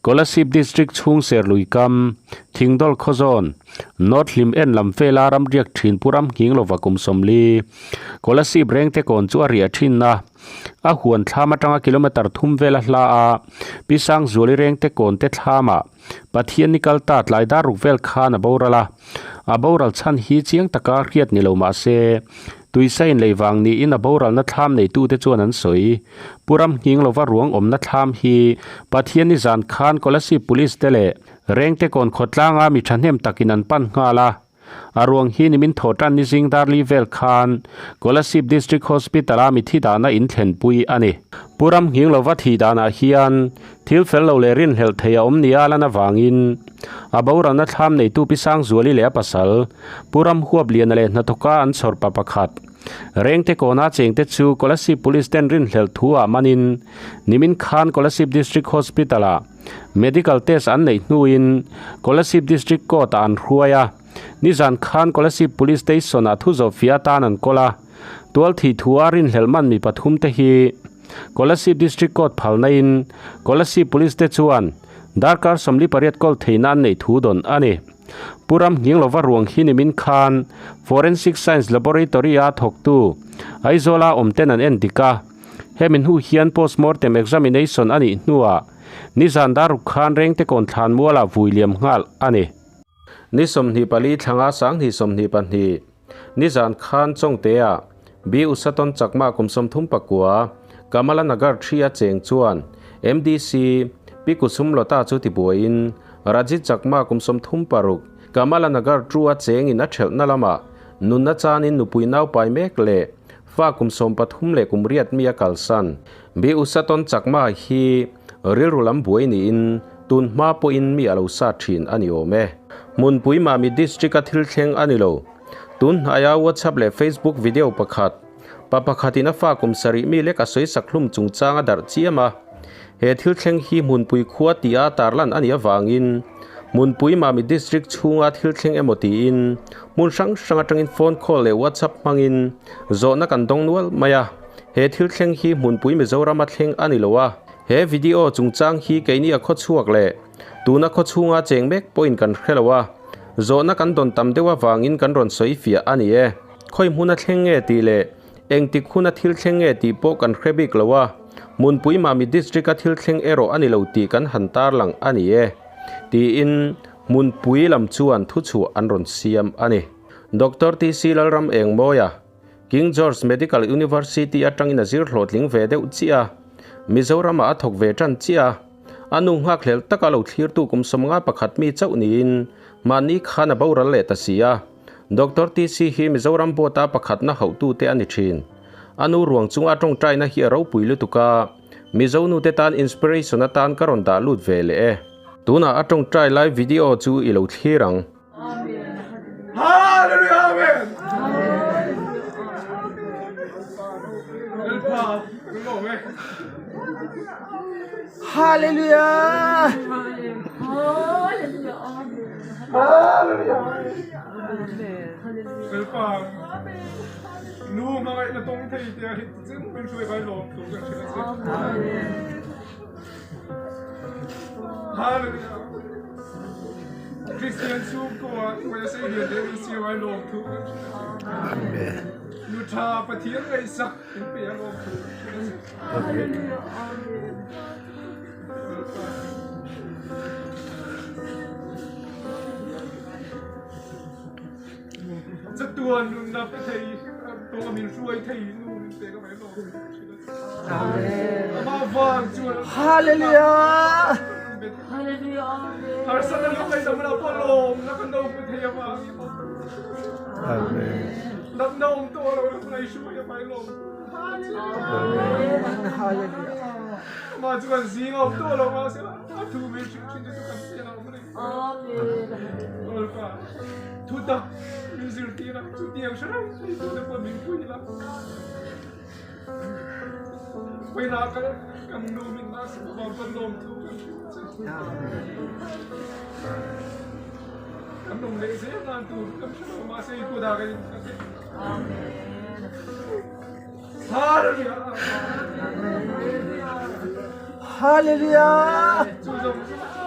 Kolasib District chhung Serlui kam, Thingdawl Khawzawn, North Hlim en lam vela ram riak thin Pu Ram Nghing lova kum 40, Kolasib rengte kawn chu a riah thin a, a huan thlam atanga kilometre thum vela hla a, Pi Sangzuali rengte kawn te thlamah Pathian ni kal ta tlai dar ruk vel khan a boral a, a boral chhan hi chiang taka hriat ni lo mah se, tuisa inlei vang niin a boralna thlam neitute chuan an sawi. Pu Ram Nghing lova ruang awmna thlam hi Pathian ni zan khan Kolasib Police te leh Rengte kawn khawtlanga mi thahnem takin an pan nghal a. A ruang hi nimin thaw tan ni zing darli vel khan Kolasib District Hospital-a mithi dahna in thlenpui a ni. Pu Ram Nghing lova thih danah hian thil fel lo leh rinhlelh thei a awm nia lan avangin a boralna thlam neitu Pi Sangzuali leh a pasal Pu Ram Huapliana leh hnathawka an chhawr pa pakhat Rengte kawna chengte chu Kolasib Police ten rinhlelh thu ah manin nimin khan Kolasib District Hospital-ah Medical test an neih hnuin Kolasib District Court ah an hruai a, nizan khan Kolasib Police Station ah thu zawhfiah atan an kawl a, tual thih thu a rinhlelh man mi pathum te hi Kolasib District Court phalna in Kolasib Police te chuan darkar 48 kawl theihna an neih thu dawn a ni. Pu Ram Nghing lova ruang hi nimin khan Forensic Science Laboratory a thawktu Aizawl-a awm ten an en dik a, Hemi hnu hian postmortem examination a nih hnuah nizan daruk khan rengte kawn thlan mualah vui liam nghal a ni. Ni 24 thlanga 2022 nizan khan Chawngtea B Usaton Chakma kum 39 Kamala Nagar thi a cheng chuan MDC Pi Kusum Lota chu tibuaiin Rajit Chakma kum 36 Kamala Nagar tu a chengin a thelhna lamah nunna chanin nupui naupai mek leh Fa kum 13 leh kum riat mi a kalsan. Bi Usaton Chakma hi rilru lam buai niin tun hma pawhin mi a lo sa thin a ni awm e. Hmunpui Mami District a thil thleng a ni lo. Tun hnaia WhatsApp leh Facebook video pakhat, pa pakhatin a fa kum sarih mi lek a sawi sak hlum chungchang a darh chiam a. He thil thleng hi Hmunpui khua tia tarlan a nih avangin Hmunpui Mami District chhunga thil thleng emaw tiin hmun hrang hrang atangin phone call leh WhatsApp hmangin zawhna kan dawng nual mai a. He thil thleng hi Hmunpui Mizorama thleng a ni lo a. He video chungchang hi keini a khawchhuak leh tuna khawchhunga cheng mek pawhin kan hre lo a. Zawhna kan dawn tam deuh avangin kan rawn sawi fiah a ni e. Khawi hmuna thleng nge tih leh Engtik huna thil thleng nge tih pawh kan hre bik lo a, Hmunpui Mami District-a thil thleng erawh a ni lo tih kan han tarlang a ni e, tiin Hmunpui lam chuan thuchhuah an rawn siam a ni. Doctor TC Lalram Engmawia, King George Medical University atangin a zir hlawhtling ve deuh chiah a, Mizoramah a thawk ve tan chiah a, a nu nghakhlelh taka lo thlirtu kum 51 mi chauh niin mahni khan a boral leh ta si a. Doctor TC hi Mizoram Board-a pakhatna hauhtute a ni thin. A nu ruang chunga tawngtaina hi a ropui lutuk a, Mizo nute tan inspiration atan ka rawn dah lut ve leh e. Tunah a tawngtai lai video chu i lo thlir ang. Hallelujah Amen. Hallelujah. Nu hmangaih na tawng thei te hi chen min hruai vai lawm tu kan hria che. Hallelujah. Christian chung ko ah tuai sei hian te min siam ai lawm thu kan hria che. Amen. Nu tha Pathian ngaihsak in pe a lawm thu kan hria che. Amen. Chatuan nunna pe thei tawng min hruai thei nu min pe ka mai lawm. Amen. Ama vang chuan Hallelujah. Harsat na lungay na wala po lawm na kan daw po thei ama. Amen. Nang naom to ro ngai hruai amai lawm. Amen. Hallelujah. Ma chuan zing om to lo ma se a thu mi hrim thin chu kan se la om ni. Lalpa thu tak min zirtir a chu tiang hre reng thei tu te pawh min pui la. Pawina kan kan nu min na sak avang kan lawm thu kan hrilh che. Kan nung leh zel nan tur kan hre lo mahse i kutah kan innghat e. Hallelujah. Hallelujah. Chu zawng zawng.